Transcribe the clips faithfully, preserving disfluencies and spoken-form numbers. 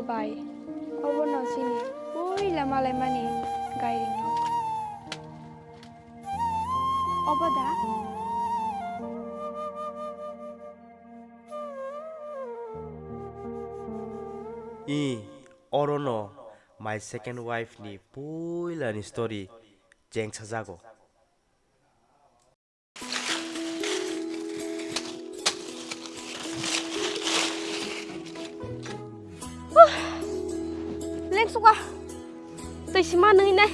Bai, obono chini puila malaimani gairing nok. Obo da? I, orono my second wife ni puilani story chengsajago. Lengsuka. Tei sima nui nai.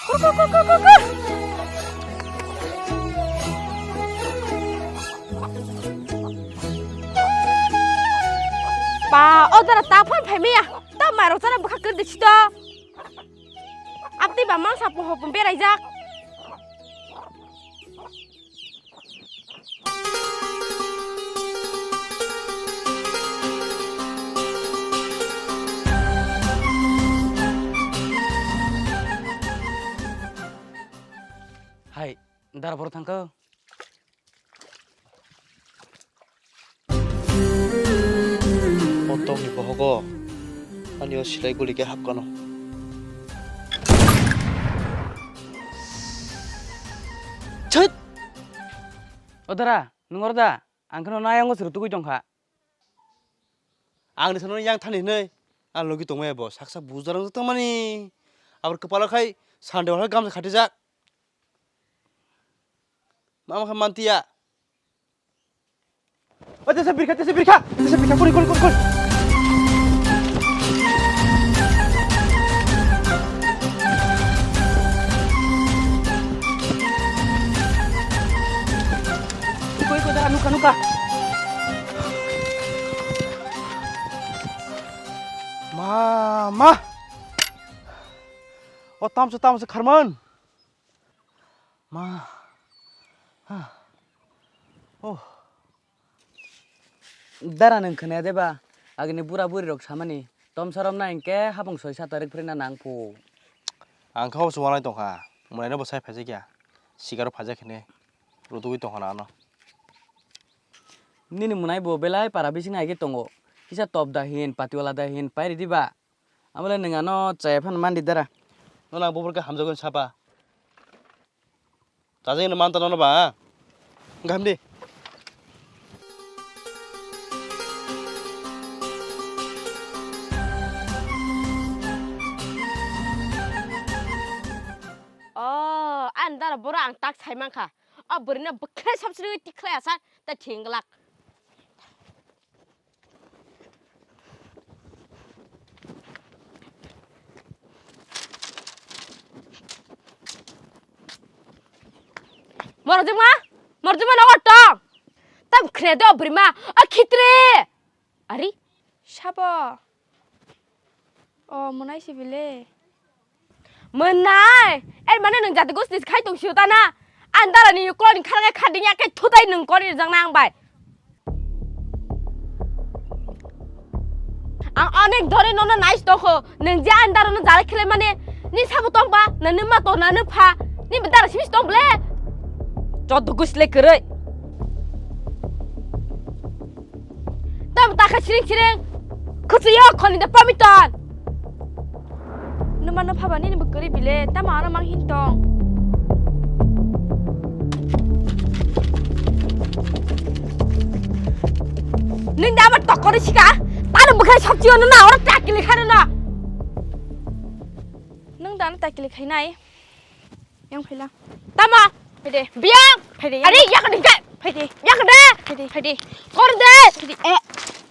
Kur, kur, kur, kur, kur, kur. Ba, o dara ta phone phai maya. Ta mairok chana bwkha kir de chito. Abdi ba mangsa poho pun beraijak. Hai, dara boro thangkho. O tokni bohogo ani o silai guli khe hapkano. Chit! O dara, nwng oro da? Ang kheno nayango se rutugwi tongkha. Ang ni sano yang thani hinwi, ang logi tongmaya bo saksa bujarang tongmani. Abor kwpalo khai sande wal gamsa khatijak. Mama kha mantiya. O tesa birkha, tesa birkha, tesa birkha, kori, kori, kori, kori. Kori, kori, dara, nuka, nuka. Ma, ma. O tamsa, tamsa kharman. Ma. Ha. Oh. Dara nwng khwnaya de ba? Agini bura buri rok samani, tomsa romna hinkhe hapung soi sa tarik phwrwngna nang phu. Ang khe hobose wanai tongkha, mwnaino bo sai phaijak ya, sikaro phaijak hinwi rutugwi tongkha na ano. Nini mwnai bo belai para bising hai khe tongo, kisa top da hin, patiwala da hin, pai ridi ba? Abole nwng ano chaya phano mandi dara. Nono ang buphuru khe hamjakgwi sapa. Chajagwi no manta nono ba. Wngkha hamdi. O, ani dara boro ang tak sai mankha. O bwrwino bwkhlai sabsrigwi tikhlai asa ta thinglak. Morjima, morjima nogo tong. Tam khre do brima, a khitre. Ari, sabo. O, mwnai si bile. Mwnai? Er mane nwng jati gosti khai tong sio ta na? Ani dara ni ukulok ni khara khai khading ya khai thutai nwng kori rijak na ang bai. Ang onek dori nono nais tokho, nwng je ani dara no jara khilai mane, ni sabo tong ba, na nung ma tong, na nung pha, ni dara simi tong ble. Joto gosti le kwrwi. Tamo takha siring siring. Khusuyo khoni da pamiton. Numa no phaba nini bwkari bile tamo ano mang hin tong. Nini da ama tokori sika. Tano bwkari sabti ono na oro takili khano na. Nung da ano takili khainai. Yang phaila. Tama. Phaide. Biyang. Phaide. Ari, yak de. Phaide. Yak de. Phaide. Phaide. Kor de. Phaide. Eh.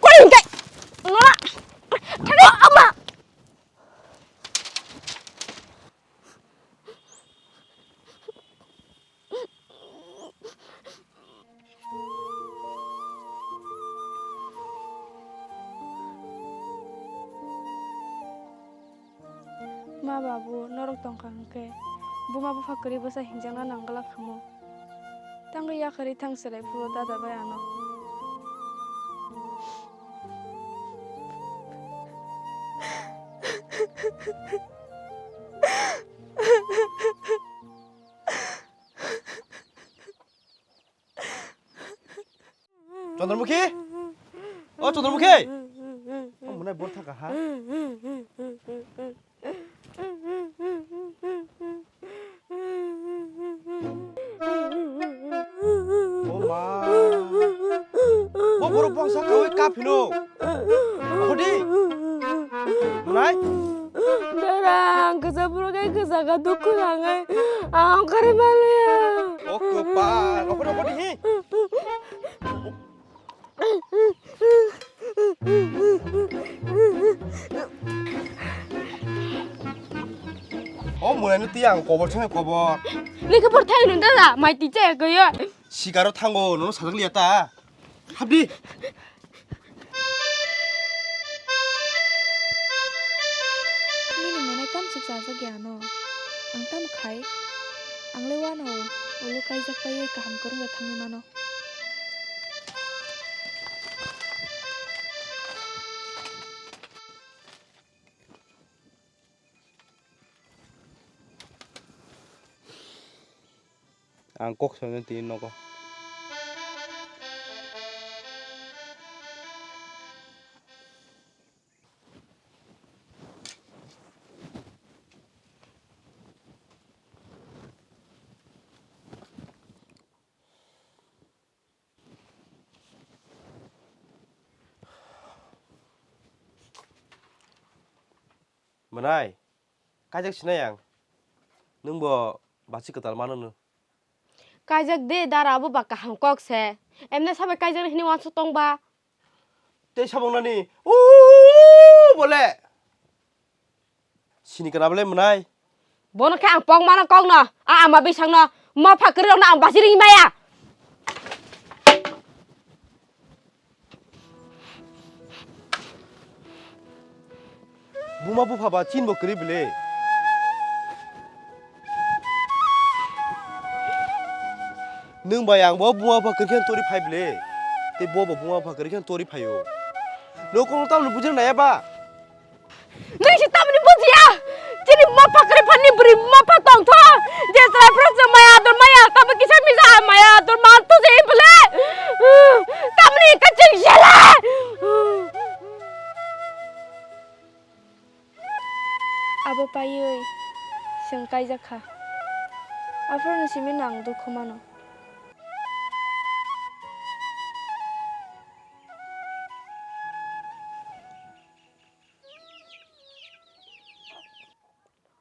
Kor de. Ngora. Phaide. Ama. Ma babu, norok tongkha hwnkhe, buma bupha kwrwi bwsa hinjakna nang glak khamu. Tangwi yakarwi thang chwrai phuru dada bai ano. Chandramukhi? O Chandramukhi? O mwnai bor thaka ha? O ma. Bo borok bongsa kawi kap hino. Hodi. Mwnai? Dara, ang kwchak borok khe kwchak kha dukhu nangai. Ang kare maliya. O kwpal. Okhori, okhori hi. O mwnai no tiyang kobor swngnai kobor. Nini khe borthai hwnwi dada, mai twi chaya kaya. Sikaro thango, nono sajak liya ta. Habdi. Nini mwnai tam suk chajak ya no. Ang tam khai. Ang le wano, ulo kaijak pai kaham kwrwng da thangwi mano. Ang kok songwi twi nogo. Mwnai, kaijak sinai ang. Nwng bo basi kwtal mano nw. Kaijak de dara, abo ba kaham kok se. Emne sabai kaijak hini wansuk tong ba. Tei sabong nani, o bole. Sini kana bole mwnai. Bono khe ang pok mano kok no, a ama bisang no, ma pha kwrwi rok no ang basi ring maya. Buma bupha ba chin bo kwrwi bwle. Nwng bai ang bo buma bupha kwrwi khe tori phai bwle. Tei bo bo buma bupha kwrwi khe tori phaio. Nokong tamni bujina naya ba? Nwng se tamni bujiya? Chini ma pha kwrwi phani bwrwi ma pha tongtho. Je chwrai phuru chwng maya ador maya, tamo kisa misa maya ador man to je bwle. Tamni kaching jela. Abo paiwi chwng kaijak kha. Aphuru simi no ang dukhu mano.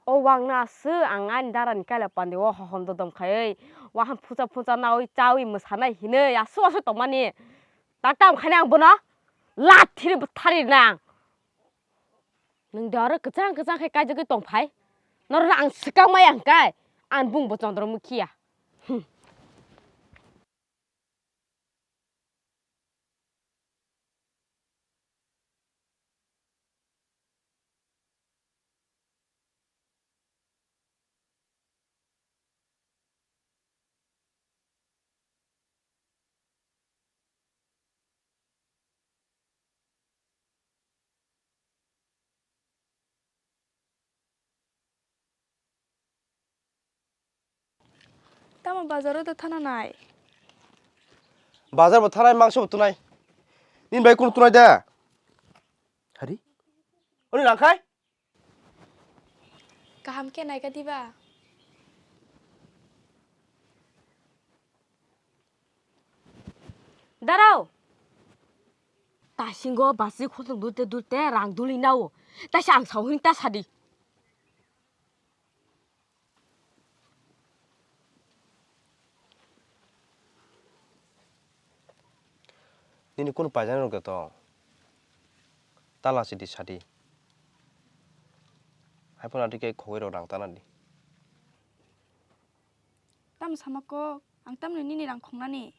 O wangna aswk ang ani darani kaila pande o hohom dodom khaiwi, waham phucha phucha nawi chawi mwsanai hinwi aswk aswk tongmani. Tak tam khaina ang bono lathiri bwthari nang. Nwng de oro kwchang kwchang khe kaijagwi tongphai. Norokno ang swkang maya hwnkhe, ang bungbo Chandramukhi ya. Hmm. Tamo bazaro da thana nai? Bazar bo thanai, mangso bo tunai. Nini bai kunu tunai da? Hari? Oni rangkhai? Kaham khe naikha diba? Darao. Tasingo basi khosok durte durte rang duli nao. Taisa ang sao hini ta sadi. Nini kunu paijani rok de tong? Tala sidi sadi. Hai phano ati khe khogwi rok rang tana di. Tamo sama kok, ang tamni nini rang khongnani.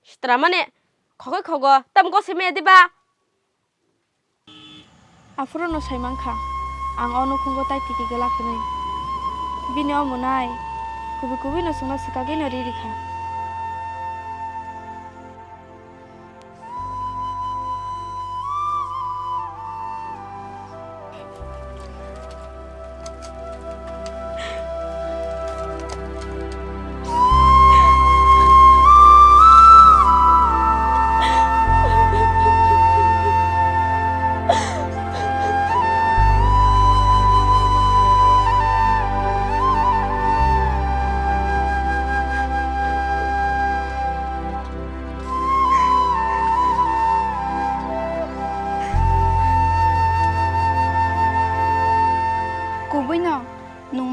Sitra mane, khogwi khogo, tamo gose me diba? Aphuru no sai mankha, ang o nukhungo tai titi gwlak hwnwi. Bini o mwnai kubui kubui no chwngno swkagwi no ri rikha.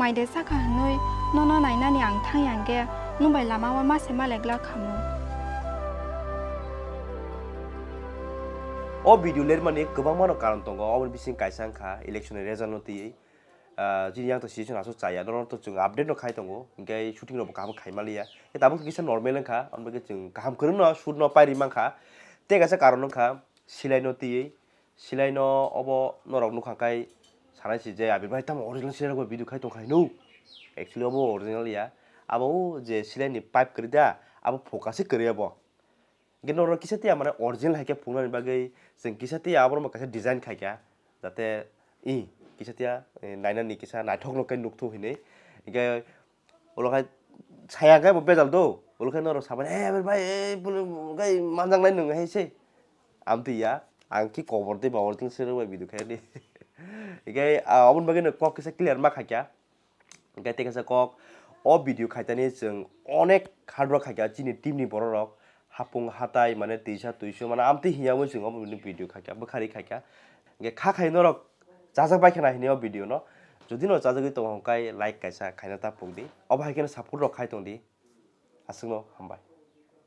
Naide sakha hwnwi nono nainani ang thangya hwnkhe nwng bai lama o ma se ma le glak khamu. O video lermani kwbangma no karon tongo, oboni bising kaisa wngkha election ni result no twiwi. Ah, chini yang to situation aswk chaya, nono to chwng update no khai tongo, hinkhe shooting rok bo kaham khai maliya. Khe tabuk kisa normal wngkha, oboni bagwi chwng kaham kwrwngno shoot no pairi mankha. Tei kaisa karon wngkha silai no twiwi, silai no obo norok nukha kai sanai si je Abir bai tamo original silai rok bai video khai tongkha hino. Actually obo original ya, abo o je silai ni pipe kwrwi da, abo phoka se kwrwi abo. Hinkhe norok kisa tiya mane original hai khe phunuknani bagwi chwng kisa tiya aborok kaisa design khaikha, jate i kisa tiya, eh, nainani kisa naithok no khe nukthuk hinwi. Hinkhe ulo khai saya khe bo bejal do, ulo khai norok sabai, "Eh, bai, eh, bwlwng khai manjaknai nwng hai se." Amtwi ya, ang khe kobor tei ba original se rwbai video khaini. Hinkhe, ah, aboni bagwi no kok kisa clear ma khaikha. Hinkhe tei kaisa kok, o video khaitani chwng onek hard work khaikha chini team ni borok rok, hapung hatai mane twisa twisu mane amtwi hinya wi chwng omo video khaikha, bwkhari khaikha. Hinkhe kha khai norok chajak bai khana hinwi o video no, jodi no chajagwi tongo hwnkhe like kaisa khaina ta pokdi, obo hai kheno support rok khai tongdi, aswkno hambai.